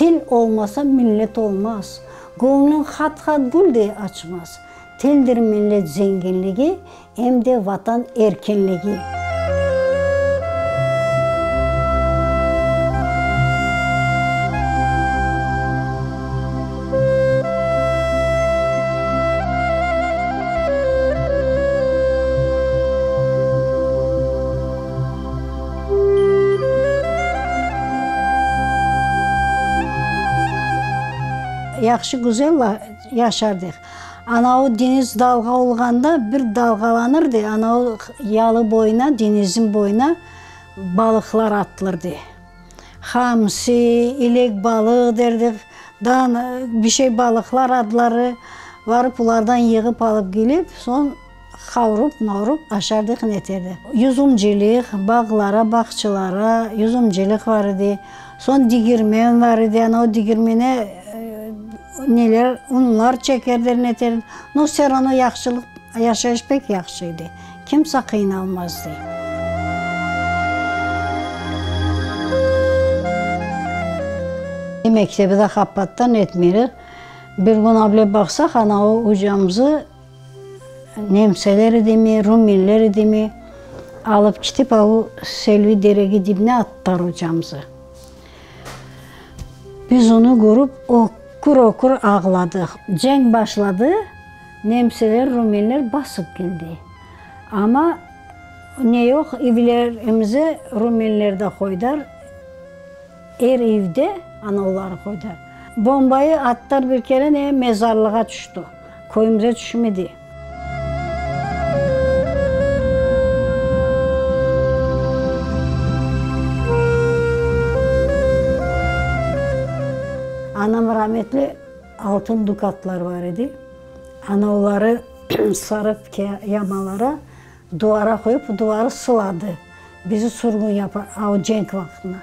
Til olmasa millet olmaz, Göñlüñ hat-hat güldey açmaz. Tildir millet zenginligi, Em de Vatan erkinligi. Yahşı, güzel yaşardıq. Anavı deñiz dalğa olğanda bir dalğalanırdı, anavı yalı boyuna, deñizniñ boyuna balıqlar atılırdı. Hamsi, ilek balıq derdik, daa bir şey balıqlar adları, varıp olardan yığıp alıp kelip, soñ qavurıp, mavurıp aşardıq, neterdik. Yüzümcilik, bağlara, bağçalara yüzümcilik var edi. Soñ digirmen var edi, ana o digirmene neler, unlar çekerler, neterler. No, vse ravno yahşılıq, yaşayış pek yahşı edi. Kimse qıynalmazdı. Mektebi de qapattan etmeyler. Bir kün able baqsaq, ana o ocamızı nemseler edimi, ruminler edimi, alıp ketip, a o Selvi deregi dibine attılar ocamızı. Biz onı körip, ökür-ökür ağladıq. Cenk başladı, nemseler, ruminler basıp keldi. Amma ne yoq, evlerimize ruminler de qoydılar, er evde ana oları qoydılar. Bombayı attılar bir kere, ne, mezarlığa tüşti, köyümüze tüşmedi. Anam rametli altın dukatlar bar edi. Ana oları sarıp yamalara, duvara qoyıp, duvarı sıladı. Bizi sürgün yapa, o cenk vaqtında.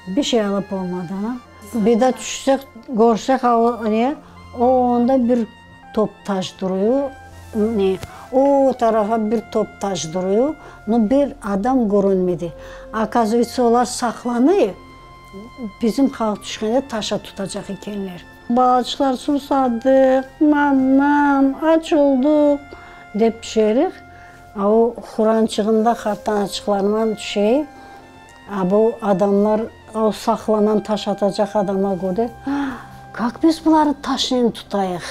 Bir şey alıp olmadı, ana. Bir de tüşsek, körsek, o ne, o onda bir top taş duruyor, ne, o tarafa bir top taş duruyor, no bir adam körünmedi. Okazıvayetsa, olar saqlanıy, bizim halq tüşkende taşa tutacaq ekenler. Balaçıqlar susadıq, mamam, aç olduq, dep tüşerik. A o hurançığında qartanaçıqlarman tüşey. A bu adamlar, o saqlanan taş atacaq adamlar kördi, Kak biz bularnı taşnen tutayıq?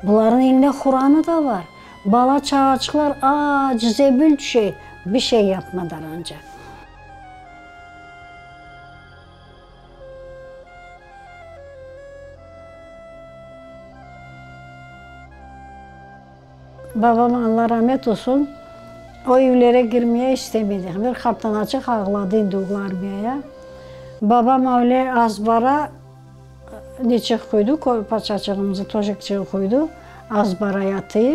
Bularnıñ elinde huranı da bar. Bala-çağaçıqlar aç, zebil tüşey, bir şey yapmadılar anca. Babam, Alla ramet olsun, o evlere kirmeye istemedi. Bir qartanaçıq ağladı endi oğlu armiyaya. Babam öyle azbara neçe qoydu, paçaçığımızı, toşekçiği qoydu, azbara yatı.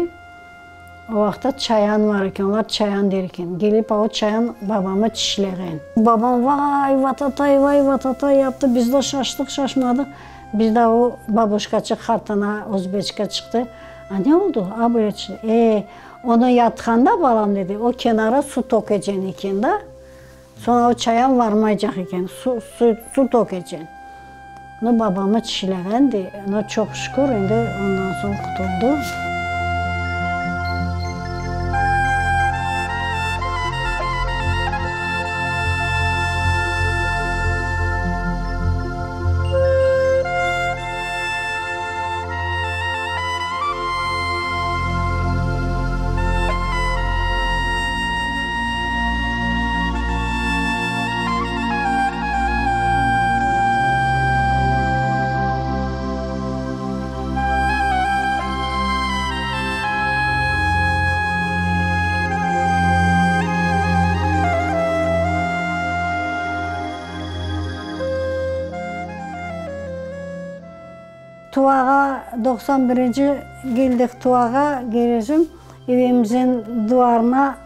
O vaqıtta çayan bar eken, olar çayan der eken. Kelip o çayan babamı tişlegen. Babam vay vatatay, vay vatatay yaptı, biz de şaştıq, şaşmadıq. Bir de o babuşkaçıq, qartana, özbeçka çıqtı. A ne oldu? A böyle E, onı yatqanda balam dedi, o kenara su tökecen eken da, soñra o çayan varmaycaq eken, su, su, su tökecen. Nu, babamı tişlegen de, nu, çoq şükür, endi ondan soñ qutuldı. Tuvağa 91-nci keldik Tuvağa kelişim, evimizin duvarına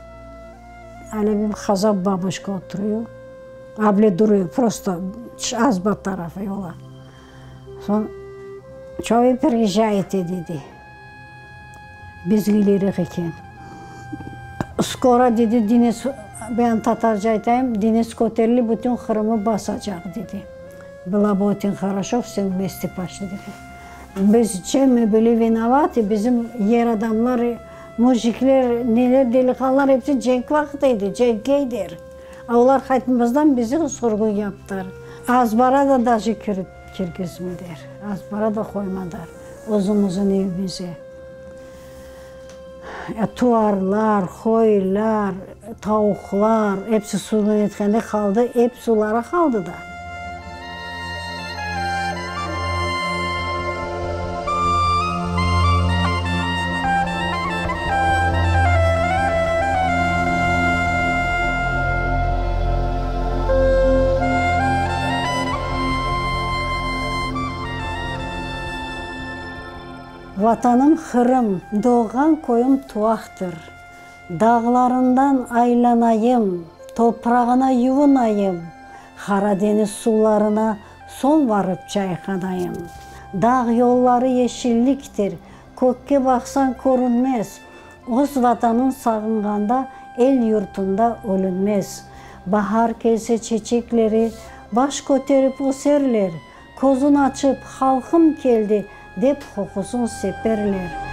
ale bir qazaq babuşka oturuyor. Able duruyor, prosto azbar tarafı yola. Soñ, Ço vı priezjayete dedi. Biz kelirik eken. Skoro dedi, deniz, ben tatarca aytayım, deniz köterilip bütün Qırımı basacaq dedi. Было бы очень хорошо, все вместе пошли. Biz чем мы были vinovatı, bizim yer adamlar, mujikler, neler, deliqanlar episi cenk vaqtı edi, cenkke ider. A olar qaytmazdan bizi sürgün yaptılar. Azbara da daje kirgizmediler, azbara da qoymadılar özümizin evimize. Tuvarlar, qoylar, tavuqlar, episi sürgün etkende qaldı, episi olara qaldı da. Vatanım Qırım, doğğan köyüm Tuvaqtır. Dağlarından aylanayım, toprağına yuvunayım, Qara deñiz suvlarına soñ varıp çayqanayım. Dağ yolları yeşilliktir, kökke baqsañ körünmez, Öz Vatanın sağınğanda el yurtunda ölünmez. Bahar kelse çeçekleri baş köterip öserler, Közün açıp, halqım keldi, dep qoqusın seperler.